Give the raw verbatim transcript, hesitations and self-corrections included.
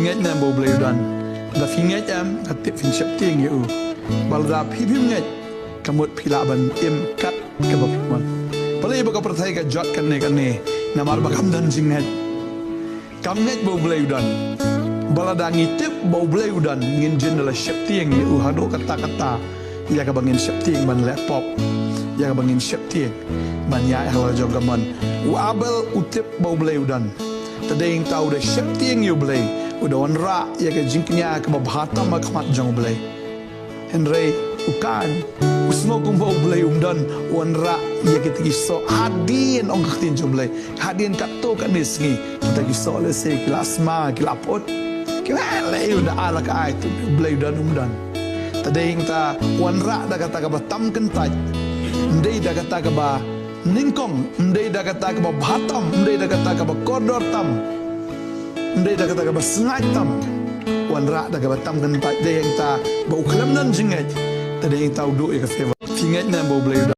Ngeit ne em ba U Blei u don? Da phi ngeit em, nga tip phin sheptieng ïa u. Ba lada phi phim ngeit, ka mut phi lah ban im kat kaba phi mon. Balei ba ka pyrthei ka jot kane kane? Namar ba kam don jingngeit. Kam ngeit ba U Blei u don. Ba lada ngi tip ba U Blei u don, ngin jin da la sheptieng ïa u haduh katta katta. Ïa kaba ngin sheptieng ban leh pop. Ïa kaba ngin sheptieng ban ïaid ha la jong ka mon. U Abel u tip ba U Blei u don. Te dei hangta u da sheptieng ïa U Blei. U da wanrah ïa ka jingkñia kaba bha tam ha khmat jong U Blei. Hynrei u Kain u sngew kumba U Blei um don, u wanrah ïa kita ki soh. Hadien, ong ka ktien jong U Blei, hadien katto katne sngi, kita ki soh lehse ki la sma, ki la phut, ki la leh ïa u da ar la ka ai, te U Blei u don um don. Te dei hangta u wanrah da kata kaba tam kyntait. Ym dei da kata kaba nyngkong, ym dei da kata kaba bha tam, ym dei da kata kaba kordor tam, ym dei da kata kaba sngaid tam. U wanrah da kaba tam kyntait. Dei hangta ba u khlem don jingngeit. Te dei hangta u duh ïa ka favor. Phi ngeit ne em ba U Blei u don?